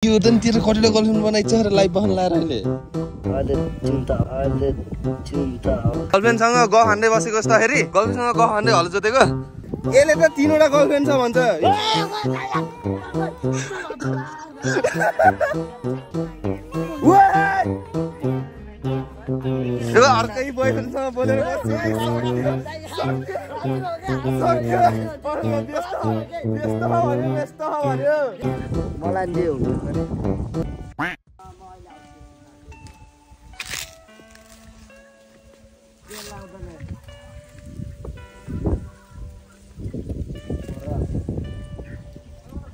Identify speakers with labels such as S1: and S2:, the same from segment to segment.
S1: के हो त नि तेरो कटिलो गर्लफ्रेन्ड बनाइछ र लाइभ बहन लाएर अहिले गर्लफ्रेन्डसँग गफ हान्दै बसेको जस्तो हेरी गर्लफ्रेन्डसँग गफ हान्दै हल जोतेको यसले त 3 वटा गर्लफ्रेन्ड छ भन्छ अर्कै बोयफ्रेन्डसँग बोलेर
S2: मलाई दियो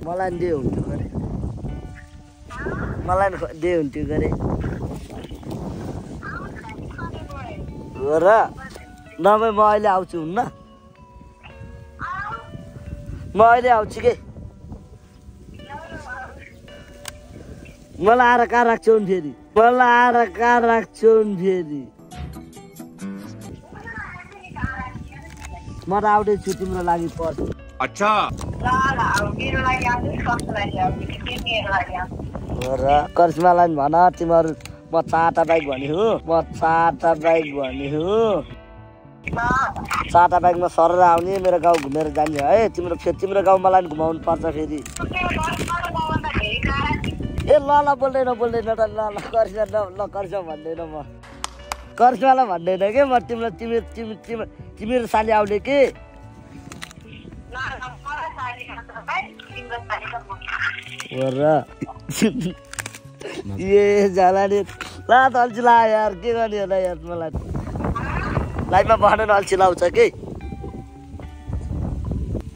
S2: मलाई दियो गरे मलाई दियो हुन्थ्यो गरे र नभए म अहिले आउँछु हुन्न म अहिले आउँछु के मलाई आएर कहाँ राख्छौ नि फेरि मलाई आएर कहाँ राख्छौ नि फेरि म त आउँदैछु तिम्रो लागि पर्छ
S1: अच्छा
S2: र करिश्मालाई भन तिमीहरू म 4टा बाइक भने हो म 4टा बाइक भने हो 4टा बाइकमा सरेर आउने मेरो गाउँ घुमेर जाने है तिम्रो गाउँ मलाई घुमाउनु पर्छ फेरि ए ल बोल्दैन त ल करिश्मा भन्दैन म करिश्मालाई भन्दैन के म तिम्रो साली आउने के ए जाला नि ला त अल्छी ला यार के गर्ने होला यार मलाई लाइभमा बस्न अल्छी लाउँछ के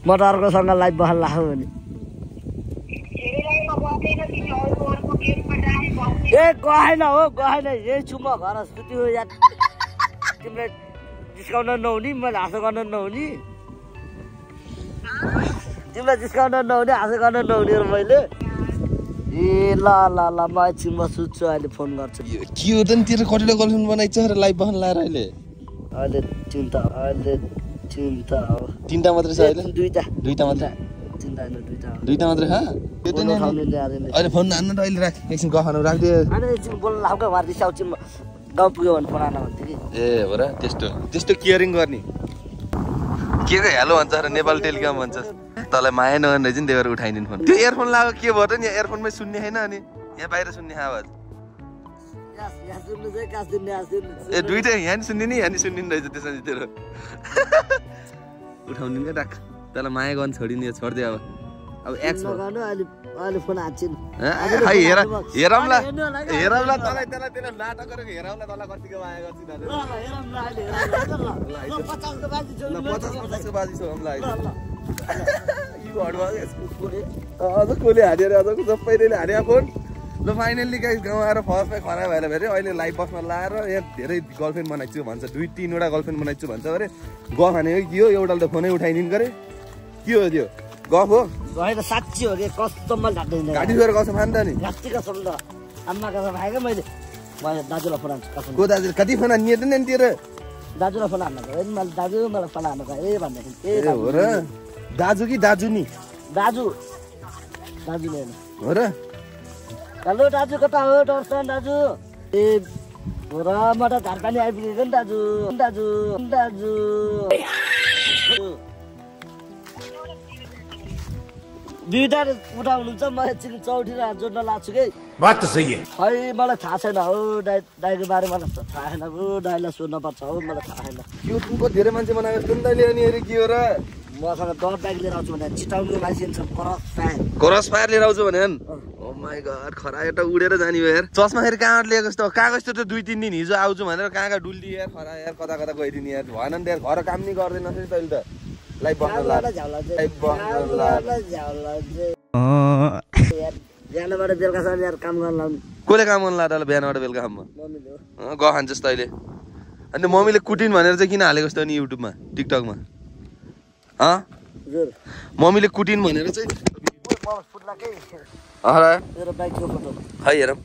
S2: म त अर्कोसँग लाइभ बस्न लाग्यो भने ए गएन यही छु म घर सुति हो यार तिमीले डिस्काउन्ट नहुने मैले हाँसो गर्न नहुने तिमीलाई डिस्काउन्ट नहुने हाँसो गर्न नहुने मैले ए ल म एकछिन म सुत्छु अहिले फोन गर्छु
S1: के हो त नि तेरो कटिलो गर्लफ्रेन्ड बनाइछ र लाइभ बहन लाएर अहिले
S2: चिन्ता हो
S1: 3टा मात्रै छ अहिले दुईटा मात्रै दुईटा मात्रै हा त्यो त नि अहिले फोन हान्न त अहिले राख एकछिन गफ हान्नु राख्दियो
S2: अनि एकछिन बोल्न लाग्यो मार्दिस आउँछ गाउँ पुग्यो भने फोन हान्न भन्थे कि
S1: ए हो र त्यस्तो केयरिङ गर्ने के हेलो भन्छ र नेपाल टेलिकम भन्छ तँलाई माया नगर्ने रहेछ नि त्यही भएर उठाइदिनु फोन त्यो इयरफोन लगाएको के भयो त नि इयरफोनमै सुन्ने होइन अनि यहाँ बाहिर सुन्ने आवाज ए दुईटै यहाँ नि सुन्ने नि यहाँ नि सुन्ने रहेछ त्यसपछि तेरो उठाउनु क्या राख तँलाई माया गर्न छोडिने छोडिदियो अब एक्स
S2: अहिले फोन हाच्छिन
S1: हेरौँला तँलाई तेरो नाटक गरेको हेरौँला तँलाई कतिको माया गर्छु अझ कसले हानेर अझ सबैले हाने फोन ल फाइनल्ली गाइस गाउँ आएर फर्स्टमै खराब भएर फेरि अहिले लाइभ बसमा लाएर यहाँ धेरै गर्लफ्रेन्ड बनाइछु भन्छ 2-3 वटा गर्लफ्रेन्ड बनाइछु भन्छ अरे गफ हानेको के हो एउटाले त फोनै उठाइदिनु गरे के हो त्यो गफ हो
S2: त साँच्ची हो कि कस्तममा झाट्दैन
S1: गाडी छोएर कसम खान त नि
S2: रास्ती कसम त आम्मा कसम खाएँ मैले दाजुलाई फोन हान्छु कसम
S1: को दाजु कति फोन हान्ने त नि तेरो
S2: दाजुलाई फोन हान्न गयो मैले दाजु मलाई फोन हान्न गयो भन्दाखेरि
S1: ए हो र दाजु कि दाजु नि
S2: दाजु नि
S1: हो र
S2: हेलो दाजु कता हो दर्शन दाजु ए हो र म त घर पानी आइपुगेको नि दाजु दुईटा उठाउनुहुन्छ म एकछिन चौठी जोड्न लाग्छु कि
S3: बात त सही है
S2: खै मलाई थाहा छैन हौ दाइको बारेमा थाहा छैन हौ दाइलाई सोध्नुपर्छ हौ मलाई थाहा छैन
S1: यो तुमको धेरै मान्छे बनाएको जस्तो नि त ल्याउने अरे के हो र
S2: मसँग 10 बाइक लिएर आउँछु भने चिटाउने लाइसेन्स छ
S1: क्रस फायर लिएर आउँछु भने ओ माय गॉड खरा एउटा उडेर जाने यार चस्मा फेरि कहाँ लिएको जस्तो कागज त 2-3 दिन हिजो आउँछु भनेर कहाँ डुल्ली यार खरा यार कता गइदिने यार भएन नि यार घर काम नि गर्दैन नि तैले त लाइभ बस्न
S2: बिहानबाट बेलुकासम्म यार काम गर्न लाउने
S1: कसले काम गर्न लाएर बिहानबाट बेलुकासम्म ग खान्छस् तैले अनि मम्मीले कुटिन भनेर चाहिँ किन हालेको जस्तो नि युट्युबमा टिकटकमा मम्मीले कुटिन भनेर चाहिँ खै हेरौँ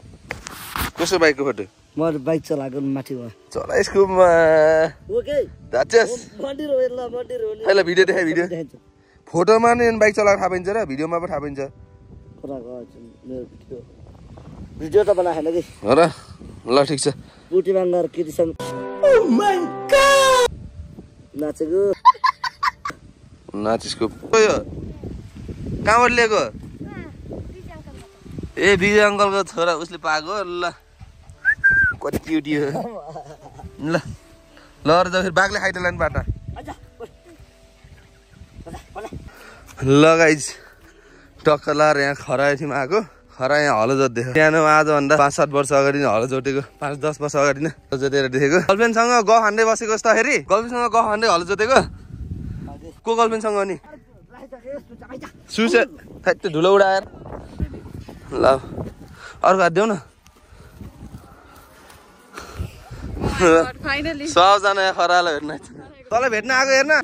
S1: कसको बाइकको फोटो
S2: म बाइक चलाएको माथि
S1: चला यसको भिडियो देखाए भिडियो फोटोमा नि बाइक चलाएर थाहा पाइन्छ र भिडियोमा पनि थाहा पाइन्छ
S2: भिडियो त बनाएन कि
S1: हो र ल ठिक छ
S2: बुटीमा गएर केटीसँग नाचेको
S1: नाचिसको यो कहाँबाट ल्याएको ए विजय अङ्कलको छोरा उसले पाएको ल कति क्युटी हो ल ल अरू त फेरि बाघले खाइदिएला नि बाटा ल गाइज टक्क लाएर यहाँ खरायो थियौँ आएको खरा यहाँ हलो जोत देखेको सानो आजभन्दा 5-7 वर्ष अगाडि नै हलो जोतेको 5-10 वर्ष अगाडि नै हलो जोतेर देखेको गर्लफ्रेन्डसँग गफ हान्दै बसेको जस्तो फेरि गर्लफ्रेन्डसँग गफ हान्दै हलो जोतेको को गर्लफ्रेन्डसँग नि सुसे त्यो धुलो उडाएर ल अर्को हात देऊ न सबजना यहाँ खरालाई भेट्न तँलाई भेट्न आएको हेर्न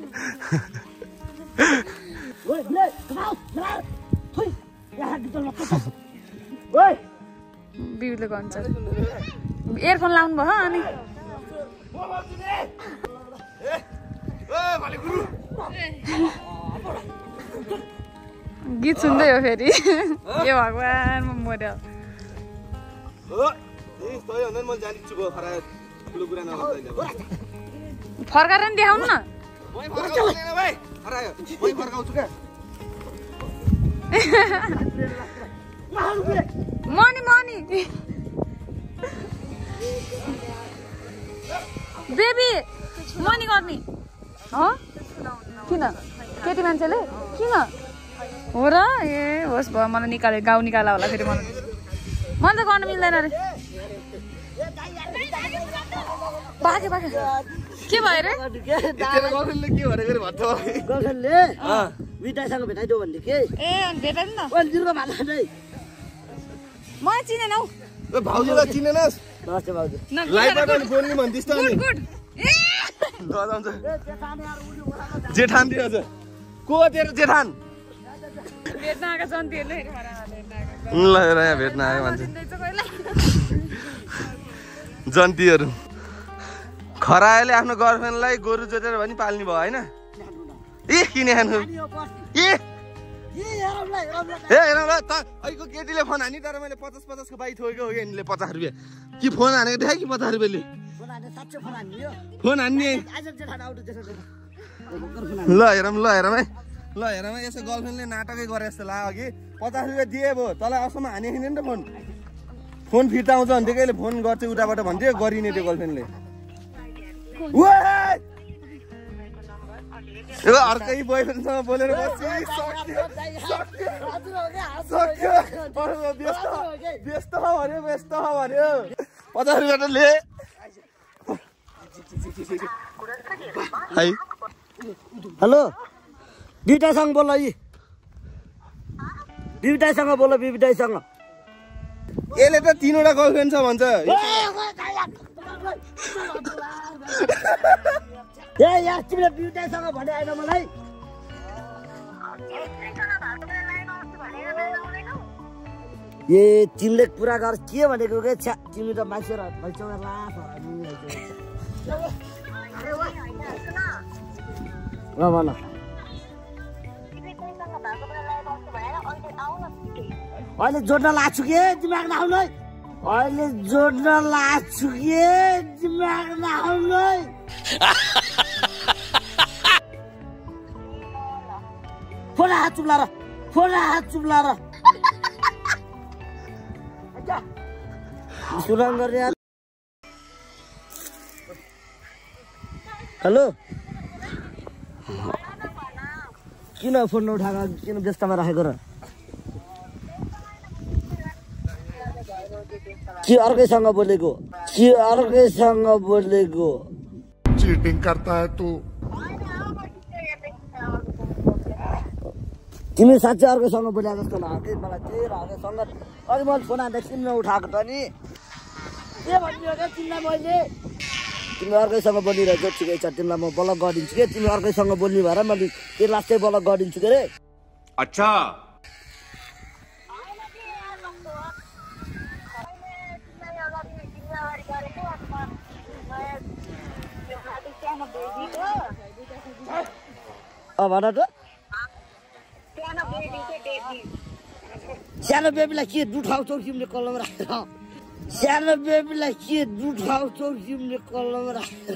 S3: बिउले भन्छ इयरफोन लाउनु भयो अनि गीत सुन्दै हो फेरि ए भगवान् म मर्यो फर्काएर नि देखाउनु न मनी बेबी मनी गर्ने किन केटी मान्छेले किन हो र ए होस् भयो मलाई निकाल्यो गाउँ निकाला होला फेरि मलाई त गर्न मिल्दैन अरे बाके के भयो रे
S2: मिठाईसँग भेटाइदेऊ भन्दै के
S3: ए अनि भेटाइदिनु न मलाई चिनेन हौ
S1: भाउजूलाई चिनेनस्
S2: नमस्ते भाउजू
S1: लाइभबाट बोल्ने भन्दिस् त अनि जेठान दियो हजुर को तेरो जेठान
S3: भेट्न आएको जन्तीहरूले
S1: ल यहाँ भेट्न आयो मान्छे जन्तीहरू खरायोले आफ्नो गर्लफ्रेन्डलाई गोरु जोतेर पनि पाल्ने भयो होइन ए किने खानु ए हेरौँ ल त अहिलेको केटीले फोन हानि तर मैले 50-50 को बाई थोकेको हो कि यिनीले 50 रुपियाँ कि फोन हानेको देखायो कि 50 रुपियाँले फोन हान्ने ल हेरौँ है ल हेरौँ है यसो गर्लफ्रेन्डले नाटकै गरे जस्तो लाग्यो कि 50 रुपियाँ दिए भयो तँलाई असम्म हानेको नि त फोन फिर्ता आउँछ भन्थ्यो कहिले फोन गर्छ उताबाट भन्थ्यो गरिने त्यो गर्लफ्रेन्डले अर्कै बोयफ्रेन्डसँग बोलेर व्यस्त भन्यो 50 रुपियाँ ले
S2: हेलो बिबिटाईसँग बोल बिबिटाईसँग बोल बिबिटाईसँग
S1: यसले त 3वटा गर्लफ्रेन्ड छ भन्छ
S2: ए यार तिमीले बिबिटाईसँग भने आएन मलाई ए तिमीले पुरा गर के भनेको के छ्या तिमी त मान्छे र भइचौर लास भन अहिले जोड्न लाग्छु के दिमाग नआउनु अहिले जोड्न लाग्छु के दिमाग नआउनु फोन हात चुप्लाएर सुनाम गर्ने हेलो किन फोन नउठाएको किन व्यस्तमा राखेको र कि अर्कैसँग बोलेको
S4: चीटिंग करता है तू
S2: तिमी साँच्चै अर्कैसँग बोले जस्तो लाग्यो मलाई त्यही लाग्यो सँगत अघि मैले फोन हान्दा किन नउठाएको त नि के भनिदियो क्या तिमीलाई मैले तिमी अर्कैसँग बोलिरहेछौ ठिकै छ तिमीलाई म ब्लक गरिदिन्छु के तिमी अर्कैसँग बोल्ने भएर मैले त्यो लास्टै ब्लक गरिदिन्छु के रे
S4: अच्छा
S2: भन त सानो बेबीलाई के दुठाउँछौ तिमीले कलम राखेर सानो बेबीलाई के दुठाउँछौ तिमीले कलम राखेर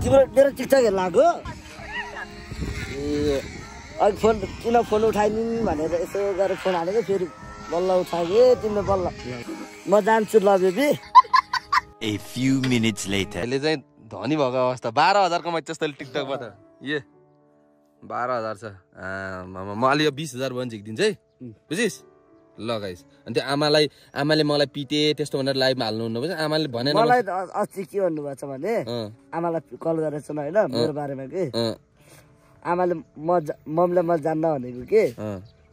S2: तिम्रो मेरो टिकटक हेर्न लाग्यो ए अघि फोन किन फोन उठाइदिनु भनेर यसो गरेर फोन हालेको फेरि बल्ल उठाए तिमीले बल्ल म जान्छु ल baby
S5: A few minutes later.
S1: अहिले चाहिँ धनी भएको अवस्था 12,000 कमाइन्छ जस्तो टिकटकबाट ए 12,000 छ म अलि 20,000 भयो भने झिकिदिन्छ है बुझिस् ल गाइस अनि त्यो आमाले मलाई पिटे त्यस्तो भनेर लाइभमा हाल्नु हुन्न आमाले भनेन
S2: मलाई अस्ति के भन्नुभएको छ भने आमालाई कल गरेर छ होइन मेरो बारेमा के आमाले मम्मीले म जान्न भनेको के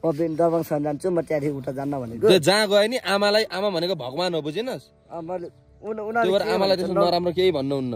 S2: म दरबाङसँग जान्छु म त्यहाँदेखि उता जान्न भनेको
S1: जहाँ गयो नि आमा भनेको भगवान हो बुझिनस्
S2: मैले
S1: आमालाई त्यस्तो नराम्रो केही भन्नुहुन्न